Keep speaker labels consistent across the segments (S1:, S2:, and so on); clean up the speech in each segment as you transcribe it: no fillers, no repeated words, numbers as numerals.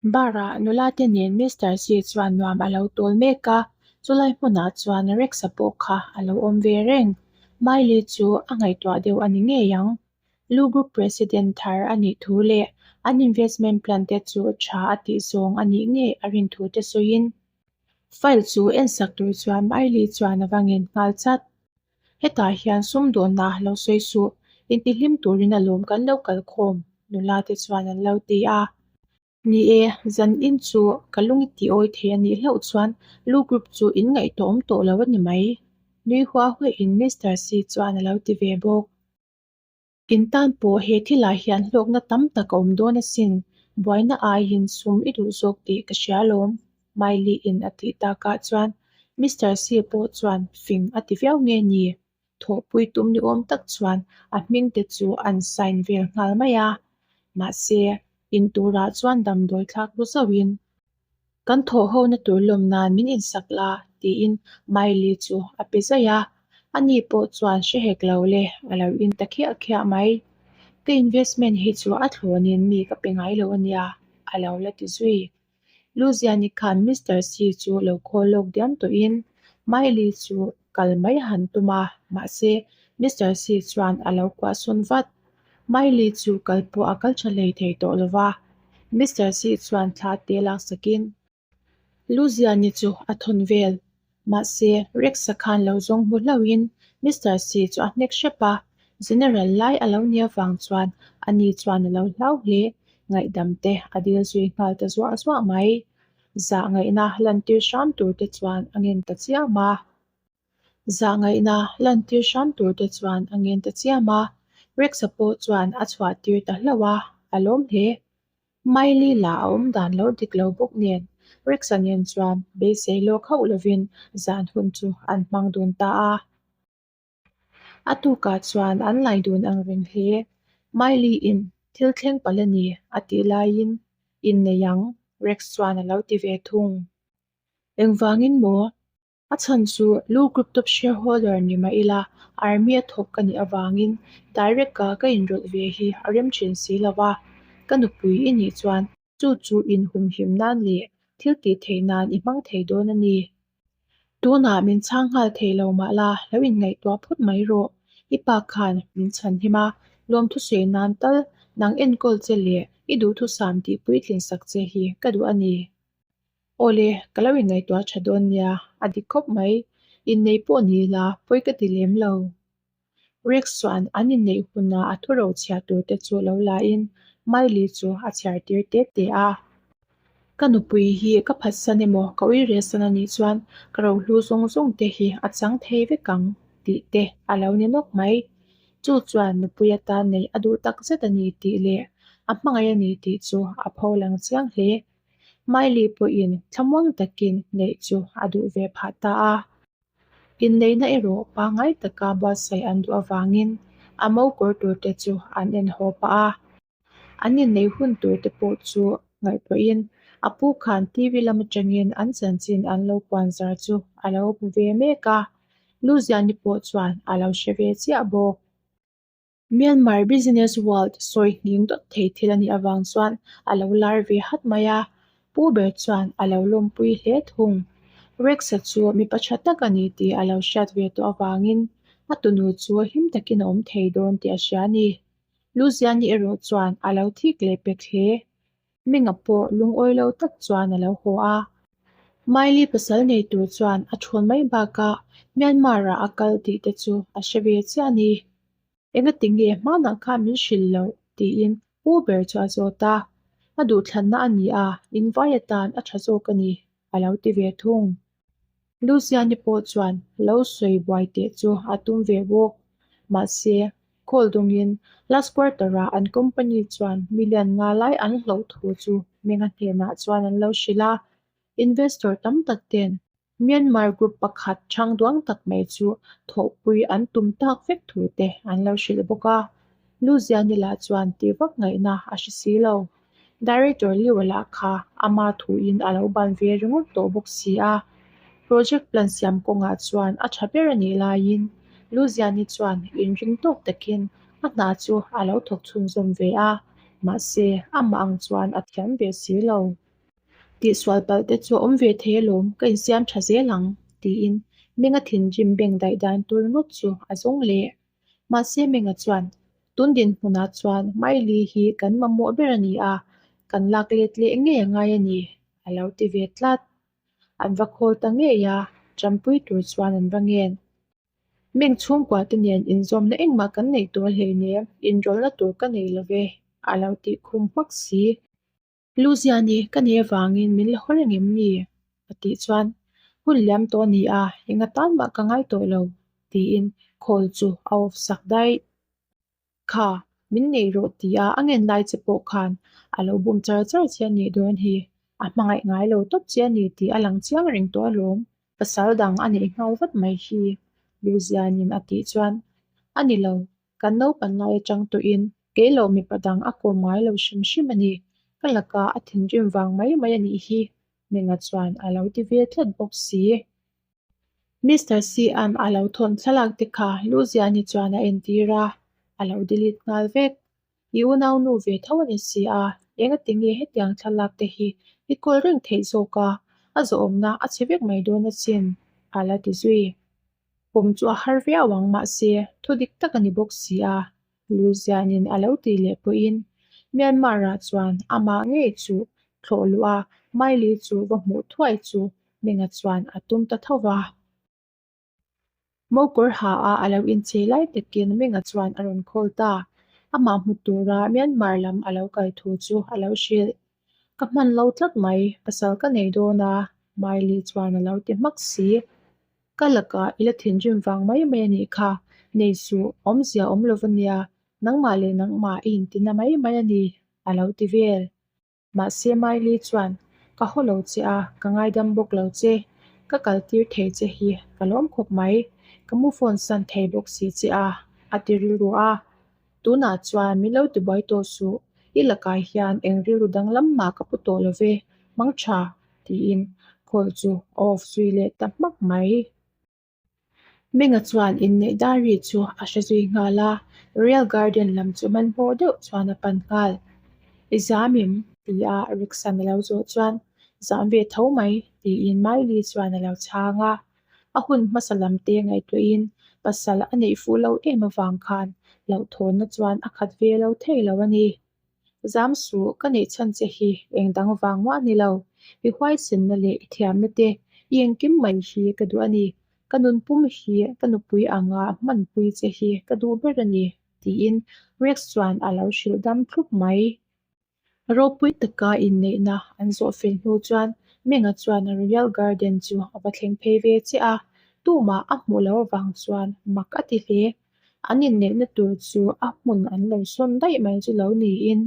S1: Bar-ah nula te nen Mister C chuan nuam a lo tawl mek a, chulai hmunah chuan Rex-a pawh kha a lo awm ve reng. Miley chu a ngaihtuah deuh a ni ngei ang. Lu Group President thar a nih thu leh an investment plan te chu tha a tih zawng a nih ngei a rin thu te sawiin file chu ensak tur chuan Miley chuan a va ngen nghal chat. Hetah hian sumdawnna lo sawi suh, intihlim turin alawm kan lo kal khawm, nula te chuan an lo ti a. Ni e, zan in chu ka lung i tih awi thei a nih hlauh chuan Lu Group chu in ngaihtuah awm tawh lo a ni mai, nui hua huaiin Mister C chuan a lo ti ve bawk. In tan pawh he thilah hian hlawkna tam tak a awm dawn asin, buaina aiin sum i duh zawk tih ka hria alawm, Miley in a tih takah chuan Mister C pawh chuan fing a ti viau nge ni? Thawhpui tum ni awm tak chuan a hming te chu an sign vel nghal mai a, mahse in turah chuan damdawi thlak ru zauhin Kan thawh hona tur lawm nan min insak la, tiin Miley chu a pe zaih a. Ani pawh chuan hre hek lo le, a lo in ta khiah khiah mai. Ka investment hi chu a thlawnin mi ka pe ngai lo ania, a lo la ti zui. Luziani khan Mister C chu lo call lawk diam tawhin Miley chu kal mai han tum a, mahse Mister C chuan a lo kuah sawn vat. Miley chu kal pawh a kal tha hlei thei tawh lo va, Mister C chuan thla te laksakin Luziani chu a thawn vel. Mahse, Rex-a khan lo zawng hmu hlauhin Mister C chu a hnek hrep a, General lai a lo nia vang chuan ani chuan a lo hlau hle, ngaihdam te a dil zui nghal ta zuah zuah mai. Zah ngaihna lantir hram tur te chuan a ngen ta chiam a. Zahngaihna lantir hram tur te chuan a ngen ta chiam a, Rex-a pawh chuan a chhuah tir ta hlauh a, a lawm hle. Miley lah a awm dan lo dik lo bawk nen Rex-a nen chuan beisei lawk hauh lovin zan hun chu an hmang dun ta a. A tukah chuan an lai dun ang reng hle. Miley-in thil thleng palh a ni a tih laiin innei ang Rex chuan a lo ti ve thung. Engvangin maw? A chhan chu Lu Group Top Shareholder ni mah ila Army a thawk ka nih avangin direct-a ka inrawlh ve hi a rem thin si lo a, ka nupui i nih chuan chu chu inhumhim nan leh thil tih theih nan i hmang thei dawn a ni. Tunah min chhang nghal thei lo mah la lo inngaihtuah phawt mai rawh. I pa khan min chhan him a, lawmthu sawi nan tal nang enkawl che leh i duhthusam tih puitlin sak che hi ka duh a ni. Awle, ka lo inngaihtuah tha dawn nia, a dik khawp mai. Innei pawh ni ila, pawi ka ti lem lo. Rex chuan an inneih huna a thu ro chhiah tur te chu lo la in Miley chu a chhiar tir te te a. Ka nupui hi ka phatsan emaw ka uiresan a nih chuan ka rohlu zawng zawng te hi a chang thei vek ang tih te a lo ni nawk mai. Chu chuan nupui atan neih a duh takzet a ni tih leh a hmangaih a ni tih chu a pho lang chiang hle. Miley pawhin thlamuang takin neih chu a duh ve phah ta a. Inneihna erawh pangngai taka buatsaih an duh avangin a mo kawr turte chu an en haw pah a. An inneih hun turte pawh chu ngaihtuahin a pu khan TV lam atangin an chanchin an lo puan zar chu a lo hmu ve mek a. Luziani pawh chuan a lo hre ve chiah bawk. Myanmar Business World sawi hning dawt thei thil a nih avang chuan a lo lar ve hat mai a, Pu ber chuan a lo lawmpui hle thung. Rex-a chu mipa tha tak a ni tih a lo hriat ve tawh avangin a tunu chu hlim takin a awm thei dawn tih a hria a ni. Luziani erawh chuan a lo thik leh pek hle. Minga pawh lungawi lo tak chuan a lo haw a. Miley pasal nei tur chuan a thawn mai bakah Myanmar-ah a kal tih te chu a hre ve chiah a ni. Engati nge hmanah khan min hrilh loh? tiin pu ber chu a zawt a. A duhthlanna a ni a, invai atan a tha zawk a ni, a lo ti ve thung. Luciani pawh chuan lo sawi buai teh chu a tum ve bawk. Mahse, call dawngin last quarter-ah an company chuan million nga lai an hloh thu chu Menga hnenah chuan an lo hrilh a. Investor tam tak ten Myanmar group pakhat chhang duang tak mai chu thawhpui an tum tak vek thu te an lo hrilh bawk a. Luciani lah chuan ti vak ngaihna a hre si lo. Director Liu-a lah kha ama thuin a lo ban ve ringawt tawh bawk si a. Project plan siam kawngah chuan a tha ber a nih laiin Luziani chuan inring tawk takin a hna chu a lo thawk chhunzawm ve a, mahse amah ang chuan a thiam ve si lo. Tihsual palh te chu a awm ve thei alawm, ka insiam tha zel ang, tiin Menga thinrim beng daih dan tur ngawt chu a zawng leh. Mahse Menga chuan, Tun dinhmunah chuan Miley hi kan mamawh ber a ni a, kan lak let leh ngei a ngai a ni, a lo ti ve tlat. An va khawl ta ngei a, ṭampui tur chuan an va ngen. Meng chhungkua te nen inzawmna engmah kan neih tur hleinem, inrawlhna tur ka nei lo ve, a lo tih khum hmak si. Luziani, ka nei avangin min la haw reng em ni? a tih chuan, Hun liam tawh a ni a, enga tan mah ka ngai tawh lo, tiin call chu a off sak daih. Kha, min nei rawh tia a ngen lai che pawh khan a lo bum char char che a nih dawn hi, a hmangaih ngai lo tawp che a ni tih a lang chiang reng tawh alawm, pasal dang a neih nghal vat mai hi, Luziani'n a tih chuan, A ni lo, kan naupan lai atang tawhin kei lo mipa dang a kawm ngai lo hrim hrim a ni, ka laka a thinrim vang mai mai a nih hi, Menga chuan a lo ti ve tlat bawk si. Mister C-a'n a lo thawn thlalak te kha Luziani chuan a entir a, a lo delete nghal vek. I unaunu ve tho a ni si a, engati nge hetiang thlalak te hi i kawl reng theih zawk a, a zawhawmna a chhe vek mai dawn asin, a la ti zui. Pawm chu a har viau ang mahse thu dik tak a ni bawk si a, Luzianin a lo tih leh pawhin Myanmar-ah chuan amah ngei chu thlawh luh a, Miley chu va hmuh thuai chu Menga chuan a tum ta tho va. Mokawr ha a a lo inchei lai takin Menga chuan a rawn call ta. Amah hmu tura Myanmar lam a lo kal thu chu a lo hrilh. Ka hman lo tlat mai, pasal ka nei dawn a, Miley chuan a lo ti hmak si. Ka lakah i la thinrim vang mai mai a nih kha, nei suh, awmzia awm lo va nia, nangmah leh nangmah i intina mai mai a ni, a lo ti vel. Mahse Miley chuan, Ka haw lo che a, ka ngaidam bawk lo che, ka kaltir thei che hi ka lawm khawp mai, ka move on san thei bawk si che a, a ti rilru a. Tunah chuan min lo tibuai tawh suh, i lakah hian eng rilru danglam mah ka pu tawh lo ve, hmang tha, tiin call chu a off zui leh ta hmak mai. Menga chuan inneih diary chu a hre zui nghal a, Royal Garden lam chu hmanhmawh deuh chuan a pan nghal. I zam em? Tia Rickson a lo zawh chuan, Zam ve tho mai, tiin Miley chuan a lo chhang a. A hun hmasa lam te ngaihtuahin pasal a neih fuh lo em avang khan hlauhthawnna chuan a khat ve lo thei lo a ni. Zam suh, ka neih chhan che hi eng dang vang mah a ni lo. I huaisenna leh i thiamna te i engkim mai hi ka duh a ni. Ka nunpum hi ka nupui anga hmanpui che hi ka duh ber a ni, tiin Rex chuan a lo hrilh dam thlup mai. Ropui taka inneihna an zawh fel hnu chuan Menga chuan Royal Garden chu a va thleng phei ve chiah a, tumah a hmuh loh avang chuan mak a ti hle. An inneihna tur chu a hmun an lo sawn daih mai chu lo niin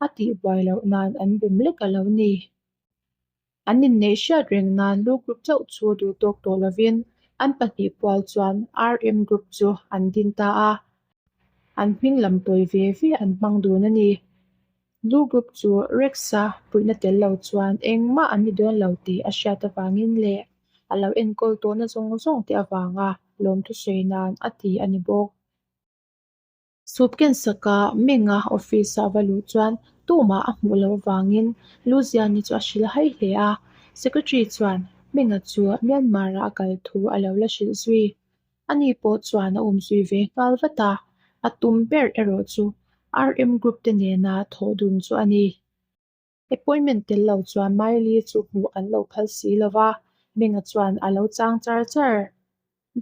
S1: a tihbuai loh nan an bum lek a lo ni. An inneih hriat reng nan Lu Group chauh chu duh tawk tawh lovin an pahnih pual chuan RM Group chu an din ta a, an hming lam tawi ve ve an hmang dun a ni. Lu Group chu Rex-a puihna tel lo chuan engmah an ni dawn lo tih a hriat avangin leh a lo enkawl tawhna zawng zawng te avanga lawmthu sawi nan a ti a ni bawk. Sup kensaka Menga office-a va luh chuan tumah a hmuh loh avangin Luziani chu a hrilh hai hle a, Secretary chuan Menga chu Myanmar-ah a kal thu a lo la hrilh zui. Ani pawh chuan a um zui ve nghal vat a, a tum ber erawh chu RM Group te nena thawh dun chu a ni. Appointment tel lo chuan Miley chu hmuh an lo phal si lo va, Menga chuan a lo chang char char.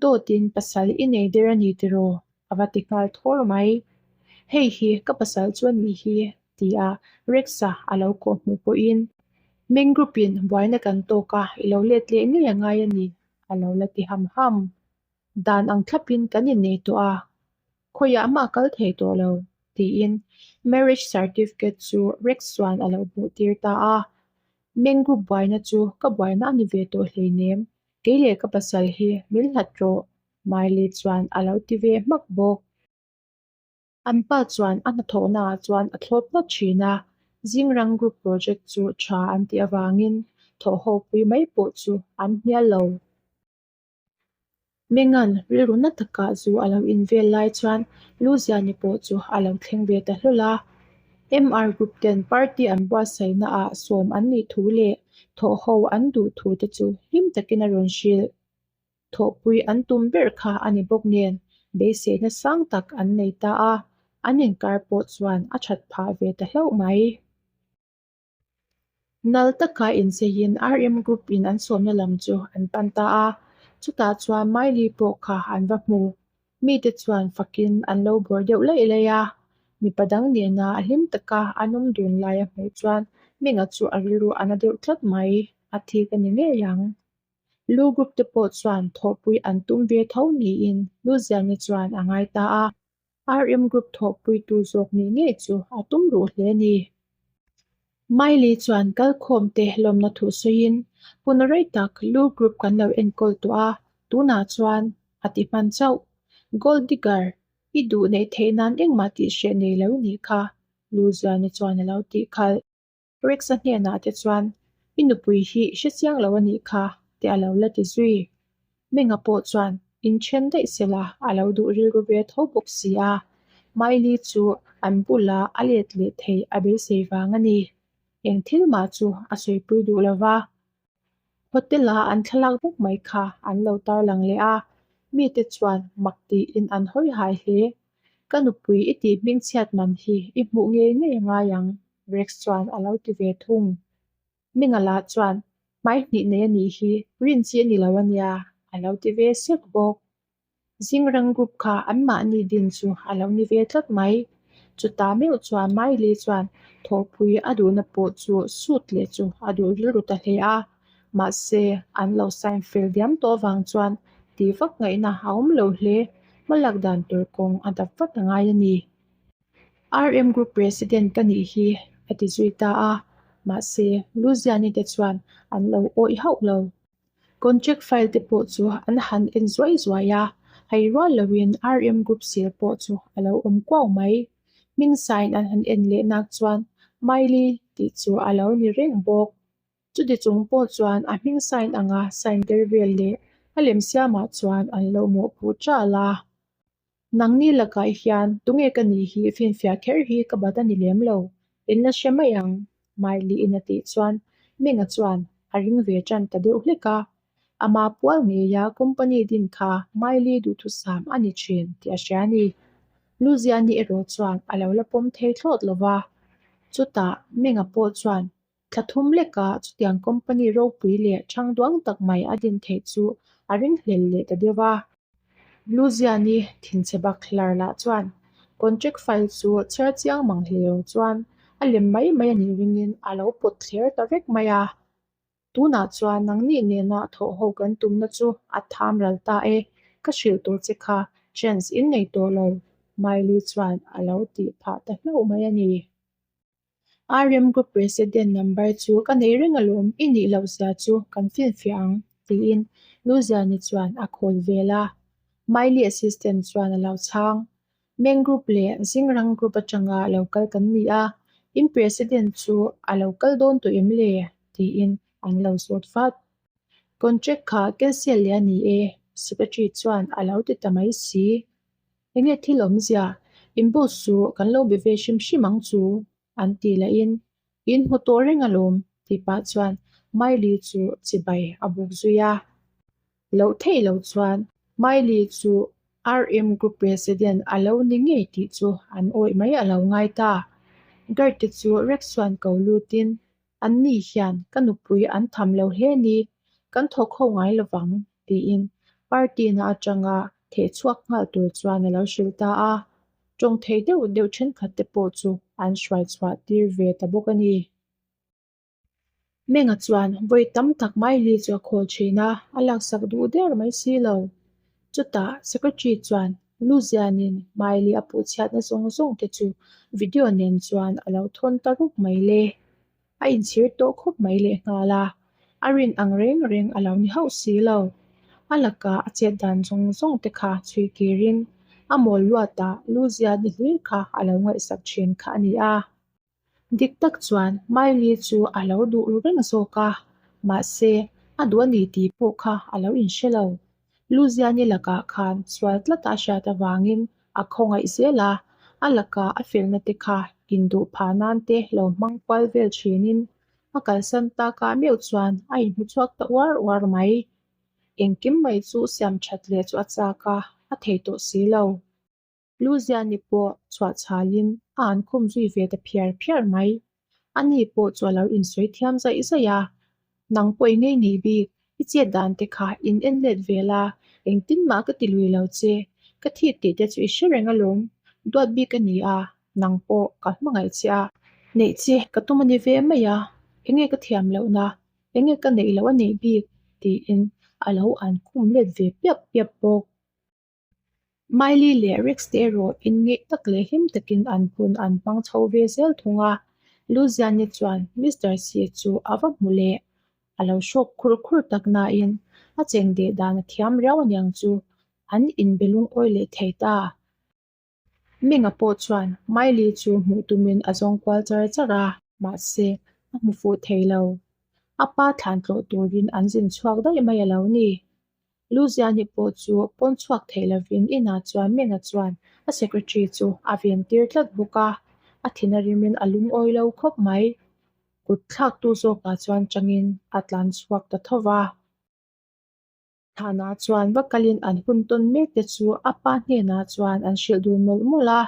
S1: Dawtin pasal i nei der a ni tiraw? a va ti nghal thawr mai. Hei hi ka pasal chu a nih hi tia Rex-a a lo kawh hmuh pawhin Meng Group-in buaina kan tawk a, i lo let leh ngei a ngai a ni a lo la ti ham ham. Dan ang thlapin kan innei tawh a, khawiah mah kal thei tawh lo, tiin marriage certificate chu Rex chuan a lo hmuh tir ta a. Meng Group buaina chu ka buaina a ni ve tawh hleinem, kei leh ka pasal hi min hlat rawh, Miley chuan a lo ti ve hmak bawk. An pa chuan a hnathawhnaah chuan a thlawp ngawt thin a, Zingrang Group Project chu tha an tih avangin thawhho pui mai pawh chu an hnial lo. Mengan rilru na taka zu a lo invel lai chuan Luziani pawh chu a lo thleng ve ta hlawl a. MR Group ten party an buatsaihnaah sawm an nih thu leh Thawh ho an duh thu te chu hlim takin a rawn hrilh. Thawhpui an tum ber kha a ni bawk nen beiseina sang tak an nei ta a, an inkar pawh chuan a that phah ve ta hlauh mai. Nal taka incheiin RM Group in an sawmna lam chu an pan ta a, chutah chuan Miley pawh kha an va hmu. Mite chuan fakin an lo bawr deuh laih laih a, mipa dang nena a hlim taka an awm dun lai a hmuh chuan Minga chu a rilru a na deuh tlat mai, a thik a ni ngei ang. Lu Group te pawh chuan thawhpui an tum ve tho niin Luziani chuan a ngai ta a. RM Group thawhpuitu zawk nih ngei chu a tum ruh hle a ni. Miley chuan kalkhawmte lawmna thu sawiin, Hun rei tak Lu Group kan lo enkawl tawh a, tunah chuan a ti hman chauh. Gold digger, i duh neih theih nan engmah tih hreh nei lo nih kha, Luziani chuan a lo tih khalh. Rex-a hnenah te chuan, I nupui hi i hre chiang lo a nih kha, te a lo la ti zui. Menga pawh chuan inthen daih se la a lo duh rilru ve tho bawk si a, Miley chu an bulah a let leh thei a beisei vang a ni. Eng thil mah chu a sawipui duh lo va. Hotel-a an thlalak bawk mai kha an lo tarlang leh a, mite chuan mak tiin an hawi hai hle. Ka nupui i tih hmingchhiat man hi i hmuh ngei ngei a ngai ang, Rex chuan a lo ti ve thung. Minga lah chuan, Hmai hnih nei a nih hi, rin chi a ni lo a nia, a lo ti ve sek bawk. Zingrang group kha anmahni din chu a lo ni ve tlat mai. Chutah meuh chuan Miley chuan thawhpui a duhna pawh chu suit leh chu a duh rilru ta hle a. Mahse, an lo sign fel diam tawh avang chuan tih vak ngaihna a awm lo hle. Hmalak dan tur kawng a dap vat a ngai a ni. RM Group President ka nih hi, a ti zui ta a. Mahse, Luziani te chuan an lo awih hauh lo. Contract file te pawh chu an han en zuai zuai a, hei rual loin RM Group seal pawh chu a lo awm kuau mai. Hming sign an han en leh nak chuan Miley tih chu a lo ni reng bawk. Chuti chung pawh chuan a hming sign anga sign tel vel leh a lem siamah chuan an lo mawhpuh ṭal a. Nangni lakah hian tunge ka nih hi finfiah kher hi ka bat a ni lem lo, in la hre mai ang, Miley in a tih chuan Minga chuan a ring ve ṭan ta deuh hlek a. Ama pual ngeia company din kha Miley duhthusam a ni ṭhin tih a hria a ni. Luziani erawh chuan a lo la pawm thei thlawt lo va. Chutah Minga pawh chuan Thla thum lekah chutiang company ropui leh chhang duang tak mai a din theih chu a ringhlel leh ta deuh a. Luziani thinchhe bak hlar lah chuan contract file chu chhiar chiang mang hle lo chuan a lem mai mai a nih ringin a lo pawt thler ta vek mai a. Tunah chuan nangni nena thawh ho kan tumna chu a tham ral ta e, ka hrilh tur che kha chance in nei tawh lo, Miley chuan a lo tih phah ta hlauh mai a ni. RM Group President number chu ka nei reng alawm, i nih loh zia chu kan finfiah ang, tiin Luziani chuan a call vel a. Miley assistant chuan a lo chhang. Meng Group leh Zingrang Group atanga lo kal kan ni a, in President chu a lo kal dawn tawh em le? tiin an lo zawt vat. Contract kha cancel leh a ni e, Secretary chuan a lo ti ta mai si. Enge thil awmzia? In boss chu kan lo be ve hrim hrim ang chu, an ti lahin, In hmu tawh reng alawm, tih pah chuan Miley chu chibai a buk zui a. Loh theih lo chuan Miley chu RM Group President a lo ni ngei tih chu an awih mai a lo ngai ta. Guard te chu Rex chuan ko lutin, Anni hian ka nupui an tham lo hle ni, kan thawk ho ngai lovang, tiin party na atanga theh chhuak nghal tur chuan a lo hrilh ta a. Tawng thei deuh deuh thenkhat te pawh chu an hruai chhuah tir ve ta bawk a ni. Menga chuan vawi tam tak Miley chu a khawl thin a, a laksak duh der mai si lo. Chutah Secretary chuan Luzianin Miley a puhchhiatna zawng zawng te chu video nen chuan a lo thawn ta rup mai le. A inchhir tawh khawp mai lehnghal a, a rin ang reng reng a lo ni hauh si lo. A laka a chet dan zawng zawng te kha chhui kirin a mawl luatah Luziani hlir kha a lo ngaihsak thin kha a ni a. Dik tak chuan Miley chu a lo duh ru reng zawk a, mahse a duh a ni tih pawh kha a lo inhre lo. Luziani lakah khan sual tlata a hriat avangin a khawngaih zel a, a laka a felna te kha induh phah nan te lo hmang kual vel thinin A kalsan takah meuh chuan a inhmu chhuak ta uar uar mai. Engkim mai chu siam that leh chu a chak a, a thei tawh si lo. Luziani pawh chhuah chhalin a an khum zui ve ta phiar phiar mai. Ani pawh chu a lo insawi thiam zaih zaih a, Nang pawh i ngei nih bik, i chet dan te kha in en let ve la, engtin mah ka ti lui lo che, ka thik tih te chu i hre reng alawm, duat bik a ni a, nang pawh ka hmangaih che a, neih che ka tum a ni ve mai a, enge ka thiam lohna, enge ka neih loh a neih bik tiin a lo an khum let ve piap piap bawk. Miley leh Rex te erawh inngeih tak leh hlim takin an hun an hmang chho ve zel thung a, Luziani chuan Mister C chu a va hmu leh. A lo hrawk khur khur tak nain a cheng deh dan a thiam riau aniang chu an inbe lungawi leh thei ta. Minga pawh chuan Miley chu hmuh tumin a zawng kual char char a, mahse a hmu fuh thei lo. A pa thlan tlawh turin an zin chhuak daih mai a lo ni. Luziani pawh chu pawn chhuak thei lovin inah chuan Menga chuan a secretary chu a ven tir tlat bawk a, a thin a rimin a lungawi lo khawp mai. Kut thlaktu zawkah chuan changin a tlan chhuak ta tho va. Thana chuan va kalin an hun tawn mek te chu a pa hnenah chuan an hrilh dun mawlh mawlh a,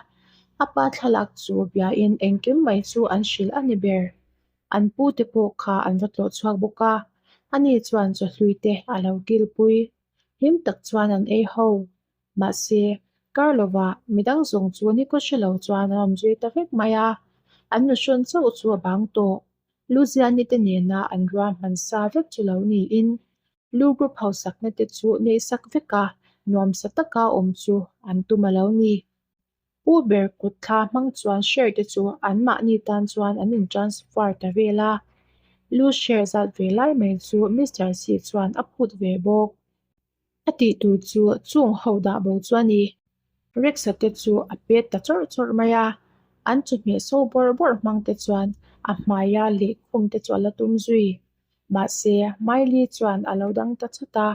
S1: a pa thlalak chu biain engkim mai chu an hrilh a ni ber. An pu te pawh kha an va tlawh chhuak bawk a, ani chuan chawhlui te a lo kilpui. Hlim tak chuan an ei ho. Mahse, kar lovah midang zawng chu ni kaw hre lo chuan an awm zui ta vek mai a, an nu hrawn chauh chu a bang tawh. Luziani te nena an ruahman sa vek chu lo niin, Lu group hausakna te chu neihsak vek a, nuamsa taka awm chu an tum a lo ni. Pu ber kut thla hmang chuan share te chu anmahni tan chuan an in transfer ta vel a. Lu share zat ve lai mai chu Mister C chuan a phut ve bawk. A tih tur chu chung ho dah bo chu a ni. Rex-a te chu a pet ta chawrh chawrh mai a, an chawhmeh so bawrh bawrh hmang te chuan a hmaia lehkhum te chu a la tum zui. Mahse, Miley chuan a lo dang ta chat a,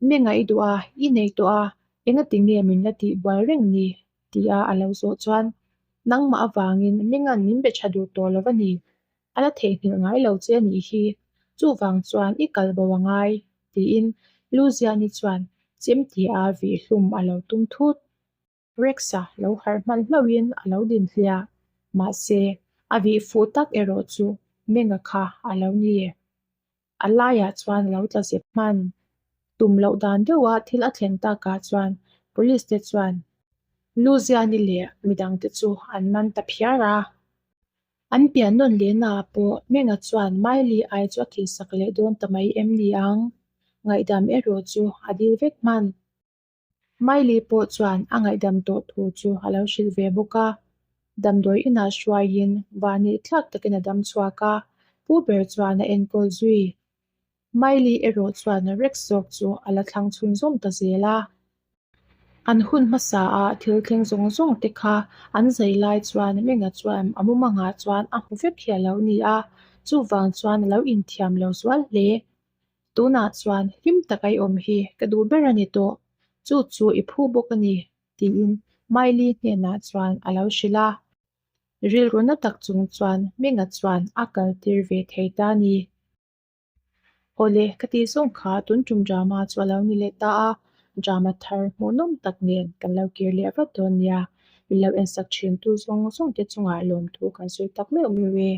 S1: Mi ngaih duh a, i nei tawh a, engati nge min la tih buai reng ni? tia a lo zawh chuan, Nangmah avangin Minga'n min be tha duh tawh lo a ni, a la theihnghilh ngai lo che a nih hi, chuvang chuan i kal bo a ngai, tiin Luziani chuan chemtia vih hlum a lo tum thut. Rex-a lo harh hman hlauhin a lo din hliah. Mahse, a vih fuh tak erawh chu Menga kha a lo ni. A laiah chuan a lo tla zep hman. Tum loh dan deuha thil a thlen takah chuan Police te chuan Luziani leh midangte chu an man ta phiar a. An pian nawn lehnaah pawh Menga chuan Miley ai chu a thihsak leh dawn ta mai em ni ang? Ngaihdam erawh chu a dil vek hman. Miley pawh chuan a ngaihdam tawh thu chu a lo hrilh ve bawk a. Damdawi inah hruaiin vani thlak takin a dam chhuak a, pu ber chuan a enkawl zui. Miley erawh chuan Rex zawk chu a la thlang chhunzawm ta zel a. An hun hmasa a thil thleng zawng zawng te kha an zai lai chuan Menga chuan a mumangah chuan a hmu vek hi a lo ni a, chuvang chuan a lo inthiam lo zual hle. Tunah chuan hlim taka i awm hi ka duh ber a ni tawh, chu chu i phu bawk a ni, tiin Miley hnenah chuan a lo hrilh a. Rilru na tak chung chuan Menga chuan a kal tir ve thei ta a ni. Awle, ka tih zawng kha tun tum drama chu a lo ni leh ta a, drama thar hmuhnawm tak nen kan lo kir leh vat dawn nia. Min lo ensak thin tu zawng zawng te chungah lawmthu kan sawi tak meuh meuh e.